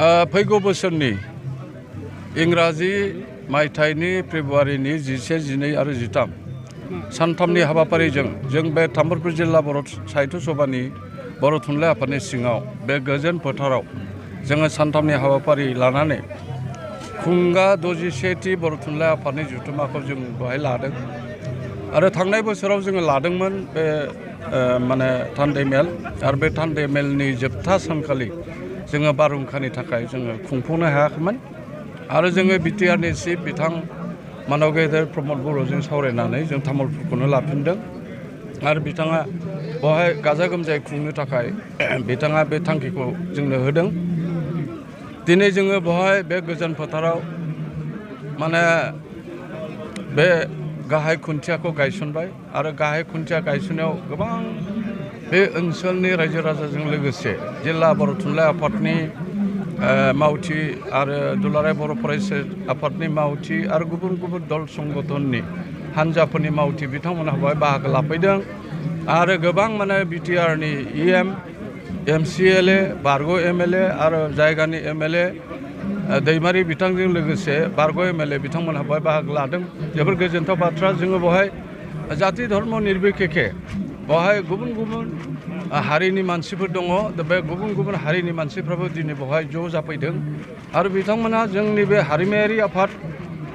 फैगौ बोसोरनि इंराजि मायथाइनि फेब्रुवारिनि 11, 12 आरो 13 सानथामनि हाबाफारिजों जों बे तामुलपुर जिल्ला बर' साहित्य सभानि बर' थुनलाइ आफादनि सिङाव बे गोजोन फोथाराव जोङो सानथामनि हाबाफारि लानानै खुंगा 61थि बर' थुनलाइ आफादनि जथुम्माखौ जों बेवहाय लादों आरो थांनाय बोसोराव जोङो लादोंमोन बे थान्दै मेल आरो बे थान्दै मेलनि जोबथा सानखालि जोङो बारहुंखानि थाखाय जोङो खुंफुंनो हायाखैमोन आरो जोङो बिटिआरनि चिफ बिथां मानव गेदेर प्रमद बर'जों सावरायनानै जों तामुलपुरखौनो लाफिनदों आरो बिथाङा बेवहाय गाजा गोमजायै खुंनो थाखाय बिथाङा बे थांखिखौ जोंनो होदों। दिनै जोङो बेवहाय बे गोजोन फोथाराव बे गाहाय खुन्थियाखौ गायसनबाय आरो गाहाय खुन्थिया गायसननायाव गोबां बे ओनसोलनि रायजो राजाजों लोगोसे जिल्ला बर' थुनलाइ आफादनि मावथि आरो दुलाराय बर' फरायसा आफादनि मावथि आरो गुबुन गुबुन दल संगठननि हान्जाफोरनि मावथि बिथांमोनहा बेवहाय बाहागो लाफैदों आरो गोबां बिटिआरनि इएम एमसिएलए बारग' एमएलए आरो जायगानि एमएलए दैमारि बिथांजों लोगोसे बारग' एमएलए बिथांमोनहा बेवहाय बाहागो लादों। जोबोर गोजोनथाव बाथ्रा। जोङो बेवहाय जाति धर्म निर्बिखेखे बेवहाय गुबुन गुबुन हारिनि मानसिफोर दङ। बे गुबुन गुबुन हारिनि मानसिफ्राबो दिनै बेवहाय ज' जाफैदों आरो बिथांमोनहा जोंनि बे हारिमायारि आफाद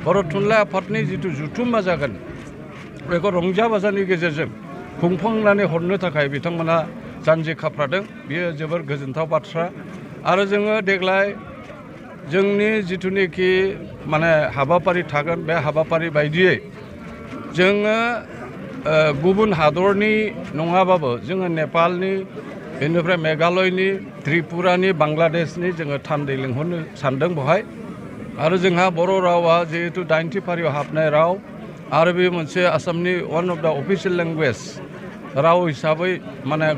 बर' थुनलाइ आफादनि जिथु जथुम्मा जागोन बेखौ रंजा बाजानि गेजेरजों खुंफुंनानै हरनो थाखाय बिथांमोनहा जानजि खाफ्रादों। बियो जोबोर गोजोनथाव बाथ्रा आरो जोङो देग्लाय जोंनि जिथुनिखि हाबाफारि थागोन बे हाबाफारि बायदियै जोङो गुबुन हादरनि नङाबाबो जोङो नेपालनि बेनिफ्राय मेघालयनि त्रिपुरानि बांलादेशनि जोङो थान्दै लिंहरनो सानदों बेवहाय आरो जोंहा बर' रावा जिहेतु 90 फारियाव हाबनाय राव आरो बे मोनसे आसामनि वान अफ द अफिसियेल लेंगुवेज राव हिसाबै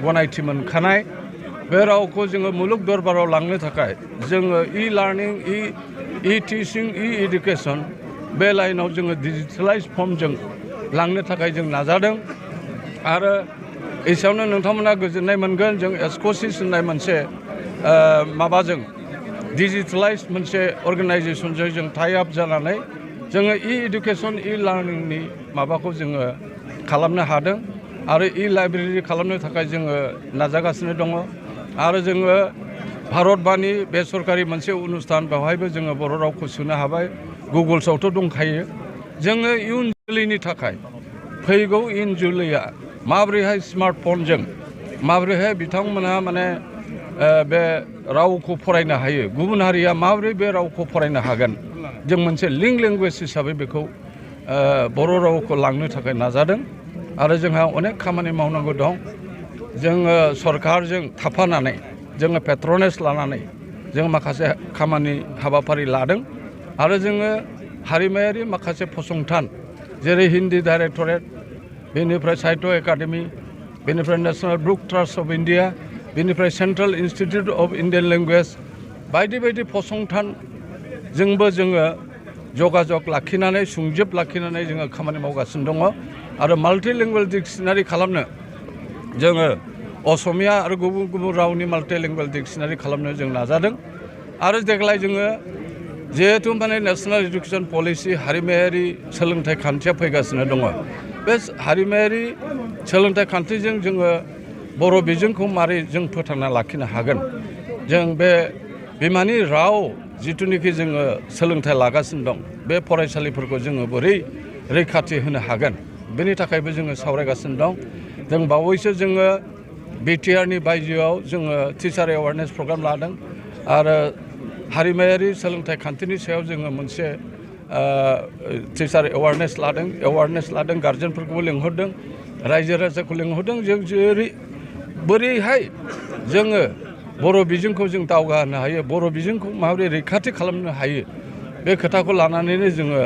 गनायथि मोनखानाय बे रावखौ जोङो मुलुग दरबाराव लांनो थाखाय जोङो इ-लार्निं इ-टिचिं इ-एडुकेसन बे लाइनाव जोङो डिजिटेलाइज फर्मजों लांनो थाखाय जों नाजादों आरो एसेयावनो नोंथांमोना गोजोननाय मोनगोन। जों एस्क'सिस होननाय मोनसे माबाजों डिजिटेलाइज मोनसे अर्गेनाइजेसनजों जों टाइ आप जानानै जोङो इ-एडुकेसन इ-लार्निंनि माबाखौ जोङो खालामनो हादों आरो इ-लाइब्रेरि खालामनो थाखाय जोङो नाजागासिनो दङ आरो जोङो भारतबाणी बे सरकारि मोनसे अनुस्थान बेवहायबो जोङो बर' रावखौ सोनो हाबाय। गुगोल्सआवथ' दंखायो। जोङो इयुन जोलैनि थाखाय फैगौ इयुन जोलैया माबोरैहाय स्मार्टफनजों माबोरैहाय बिथांमोनहा बे रावखौ फरायनो हायो, गुबुन हारिया माबोरै बे रावखौ फरायनो हागोन, जों मोनसे लिंक लेंगुवेज हिसाबै बेखौ बर' रावखौ लांनो थाखाय नाजादों आरो जोंहा अनेक खामानि मावनांगौ दं। जोङो सरकारजों थाफानानै जोङो पेट्रनेज लानानै जों माखासे खामानि हाबाफारि लादों आरो जोङो हारिमायारि माखासे फसंथान जेरै हिन्दी डाइरेक्टरेट, बेनिफ्राय साहित्य एकाडेमि, बेनिफ्राय national book trust of India, बेनिफ्राय central institute of Indian language बायदि बायदि फसंथानजोंबो जोङो जगाजग लाखिनानै सुंजोब लाखिनानै जोङो खामानि मावगासिनो दङ आरो माल्टिलिंगुवेल डिक्सनारि खालामनो जोङो असमिया आरो गुबुन गुबुन रावनि माल्टिलिंगुवेल डिक्सनारि खालामनो जों नाजादों आरो देग्लाय जोङो जिहेतु नेशनेल इडुकेसन पलिसि हारिमायारि सोलोंथाइ खान्थिया फैगासिनो दङ। बे हारिमायारि सोलोंथाइ खान्थिजों जोङो बर' बिजोंखौ मारै जों फोथांना लाखिनो हागोन, जों बे बिमानि राव जिथुनिखि जोङो सोलोंथाइ लागासिनो दं बे फरायसालिफोरखौ जोङो बोरै रैखाथि होनो हागोन, बेनि थाखायबो जोङो सावरायगासिनो दं। जों बावैसो जोङो बिटिआरनि बायजोआव जोङो टिचार एवारनेस प्रग्राम लादों आरो हारिमायारि सोलोंथाइ खान्थिनि सायाव जोङो मोनसे टिचार एवारनेस लादों गार्जेनफोरखौबो लिंहरदों, रायजो राजाखौ लिंहरदों। जों बोरैहाय जोङो बर' बिजोंखौ जों दावगाहोनो हायो, बर' बिजोंखौ माबोरै रैखाथि खालामनो हायो, बे खोथाखौ लानानैनो जोङो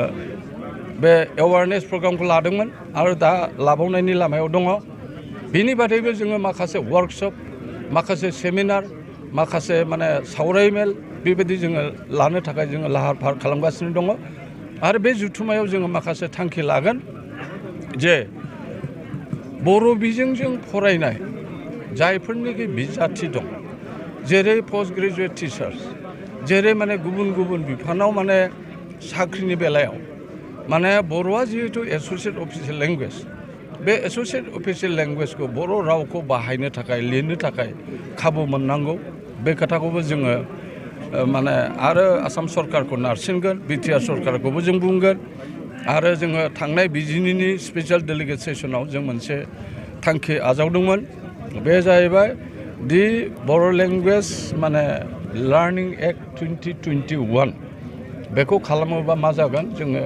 बे एवारनेस प्रग्रामखौ लादोंमोन आरो दा लाबावनायनि लामायाव दङ। बिनि बादैबो जोङो माखासे वार्कशप, माखासे सेमिनार, माखासे सावरायमेल बेबायदि जोङो लानो थाखाय जोङो लाहार फाहार खालामगासिनो दङ आरो बे जथुम्मायाव जोङो माखासे थांखि लागोन जे बर' बिजोंजों फरायनाय जायफोरनिखि बिजाथि दं जेरै पोस्ट ग्रेजुएट टिचार्स जेरै माने गुबुन गुबुन बिफानाव माने साख्रिनि बेलायाव माने बर'आ जिहेतु एस'सियेट अफिसियेल लेंगुवेज बे एस'सियेट अफिसियेल लेंगुवेजखौ बर' रावखौ बाहायनो थाखाय लिरनो थाखाय खाबु मोननांगौ बे खोथाखौबो जोङो माने आरो आसाम सरकारखौ नारसिनगोन बिटिआर सरकारखौबो जों बुंगोन आरो जोङो थांनाय बिजिनिनि स्पेसियेल डेलिगेट सेसनाव जों मोनसे थांखि आजावदोंमोन बे जाहैबाय दि बर' लेंगुवेज माने लार्निं एक्ट 2021 बेखौ खालामोबा मा जागोन जोङो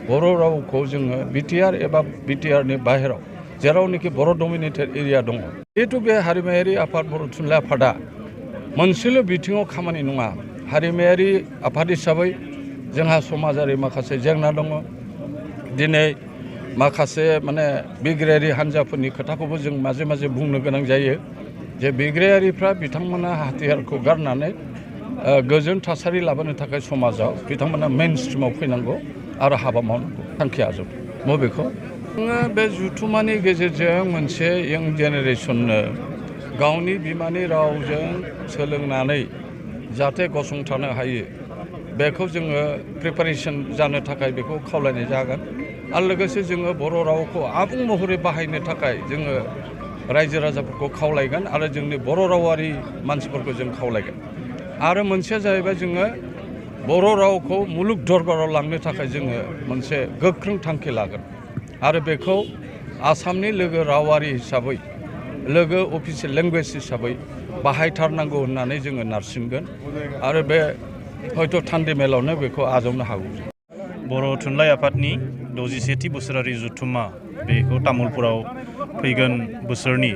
बर' रावखौ जोङो बिटिआर एबा बिटिआरनि बाहेराव जेरावनोखि बर' डमिनेटेड एरिया दङ जिहेतु बे हारिमायारि आफाद बर' थुनलाइ आफादा मोनसेल' बिथिङाव खामानि नङा हारिमायारि आफाद हिसाबै जोंहा समाजारि माखासे जेंना दङ दिनै माखासे माने बिग्रायारि हान्जाफोरनि खोथाखौबो जों माजे माजे बुंनो गोनां जायो जे बिग्रायारिफ्रा बिथांमोना हाथियारखौ गारनानै गोजोन थासारि लाबोनो थाखाय समाजाव बिथांमोना मेइन स्ट्रिमाव फैनांगौ आरो हाबा मावनांगौ थांखि आजावदों बबेखौ जोङो बे जुथुमानि गेजेरजों मोनसे इयं जेनेरेसननो गावनि बिमानि रावजों सोलोंनानै जाहाथे गसंथानो हायो बेखौ जोङो प्रिपारेसन जानो थाखाय बेखौ खावलायनाय जागोन आरो लोगोसे जोङो बर' रावखौ आबुं महरै बाहायनो थाखाय जोङो रायजो राजाफोरखौ खावलायगोन आरो जोंनि बर' रावारि मानसिफोरखौ जों खावलायगोन आरो मोनसेया जाहैबाय जोङो बर' रावखौ मुलुग दरबाराव लांनो थाखाय जोङो मोनसे गोख्रों थांखि लागोन आरो बेखौ आसामनि लोगो रावारि हिसाबै लोगो अफिसियेल लेंगुवेज हिसाबै बाहायथारनांगौ होननानै जोङो नारसिनगोन आरो बे हयथ' थान्दै मेलावनो बेखौ आजावनो हागौ बर' थुनलाइ आफादनि 61थि बोसोरारि जथुम्मा बेखौ तामुलपुराव फैगोन बोसोरनि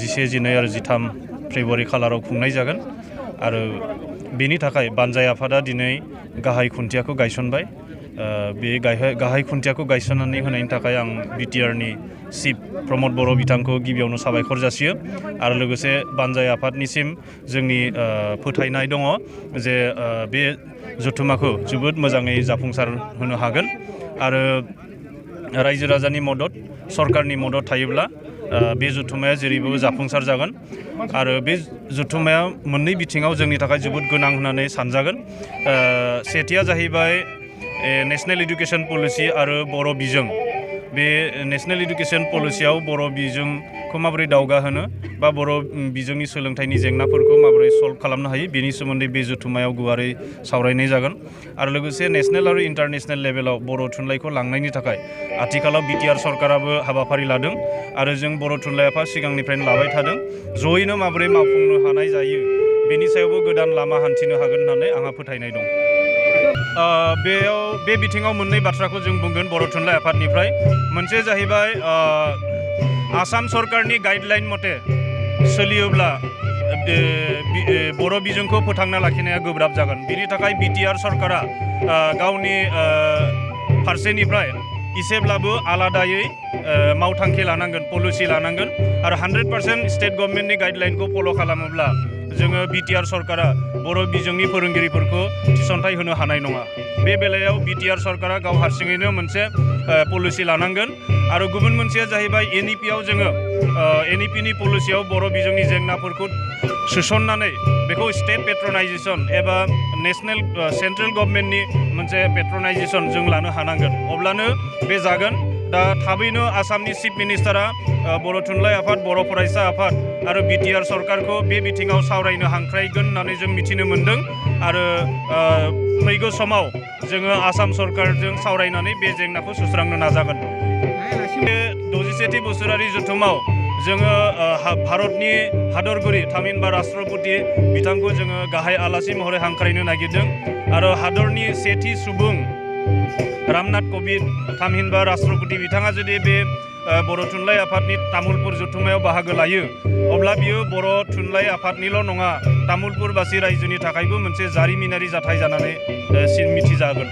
11, 12 आरो 13 फेब्रुवारि खालाराव खुंनाय जागोन आरो बेनि थाखाय बानजाय आफादा दिनै गाहाय खुन्थियाखौ गायसनबाय बे गाहाय खुन्थियाखौ गायसननानै होनायनि थाखाय आं बिटिआरनि चिफ प्रमद बर' बिथांखौ गिबियावनो साबायखर जासियो आरो लोगोसे बानजाय आफादनिसिम जोंनि फोथायनाय दङ जे बे जथुम्माखौ जोबोद मोजाङै जाफुंसार होनो हागोन आरो रायजो राजानि मदद सरकारनि मदद थायोब्ला बे जथुम्माया जेरैबो जाफुंसार जागोन आरो बे जथुम्माया मोननै बिथिङाव जोंनि थाखाय जोबोद गोनां होननानै सानजागोन सेथिया जाहैबाय नेशनेल एडुकेशन पलिसि आरो बर' बिजों बे नेशनेल एडुकेशन पलिसियाव बर' बिजोंखौ माबोरै दावगाहोनो बा बर' बिजोंनि सोलोंथाइनि जेंनाफोरखौ माबोरै सल्भ खालामनो हायो बेनि सोमोन्दै बे जथुम्मायाव गुवारै सावरायनाय जागोन आरो लोगोसे नेशनेल आरो इन्टारनेशनेल लेभेलाव बर' थुनलाइखौ लांनायनि थाखाय आथिखालाव बिटिआर सरकाराबो हाबाफारि लादों आरो जों बर' थुनलाइ आफाद सिगांनिफ्रायनो लाबाय थादों जयैनो माबोरै मावफुंनो हानाय जायो बेनि सायावबो गोदान लामा हान्थिनो हागोन होननानै आंहा फोथायनाय दं बे बिथिङाव मोननै बाथ्राखौ जों बुंगोन बर' थुनलाइ आफादनिफ्राय मोनसे जाहैबाय आसाम सरकारनि गाइडलाइन मथे सोलियोब्ला बर' बिजोंखौ फोथांना लाखिनाया गोब्राब जागोन बेनि थाखाय बिटिआर सरकारा गावनि फारसेनिफ्राय इसेब्लाबो आलादायै मावथांखि लानांगोन पलिसि लानांगोन आरो 100% स्टेट गभर्नमेन्टनि गाइडलाइनखौ फल' खालामोब्ला जोङो बिटिआर सरकारा बर' बिजोंनि फोरोंगिरिफोरखौ थिसनथाइ होनो हानाय नङा बे बेलायाव बिटिआर सरकारा गाव हारसिङैनो मोनसे पलिसि लानांगोन आरो गुबुन मोनसेया जाहैबाय एनइपिआव जोङो एनइपिनि पलिसियाव बर' बिजोंनि जेंनाफोरखौ सोसननानै बेखौ स्टेट पेट्रनाइजेसन एबा नेशनेल सेन्ट्रेल गभर्नमेन्टनि मोनसे पेट्रनाइजेसन जों लानो हानांगोन अब्लानो बे जागोन दा थाबैनो आसामनि चिफ मिनिस्टारा बर' थुनलाइ आफाद बर' फरायसा आफाद आरो बिटिआर सरकारखौ बे बिथिङाव सावरायनो हांख्रायगोन होननानै जों मिथिनो मोन्दों आरो फैगौ समाव जोङो आसाम सरकारजों सावरायनानै बे जेंनाखौ सुस्रांनो नाजागोन बे 61थि बोसोरारि जथुमाव जोङो भारतनि हादरगिरि थामहिनबा राष्ट्रपति बिथांखौ जोङो गाहाय आलासि महरै हांख्रायनो नागिरदों आरो हादरनि सेथि सुबुं रामनाथ क'विन्द थामहिनबा राष्ट्रपति बिथाङा जुदि बे बर' थुनलाइ आफादनि तामुलपुर जथुम्मायाव बाहागो लायो अब्ला बियो बर' थुनलाइ आफादनिल' नङा तामुलपुरबासि रायजोनि थाखायबो मोनसे जारिमिनारि जाथाय जानानै मिथिजागोन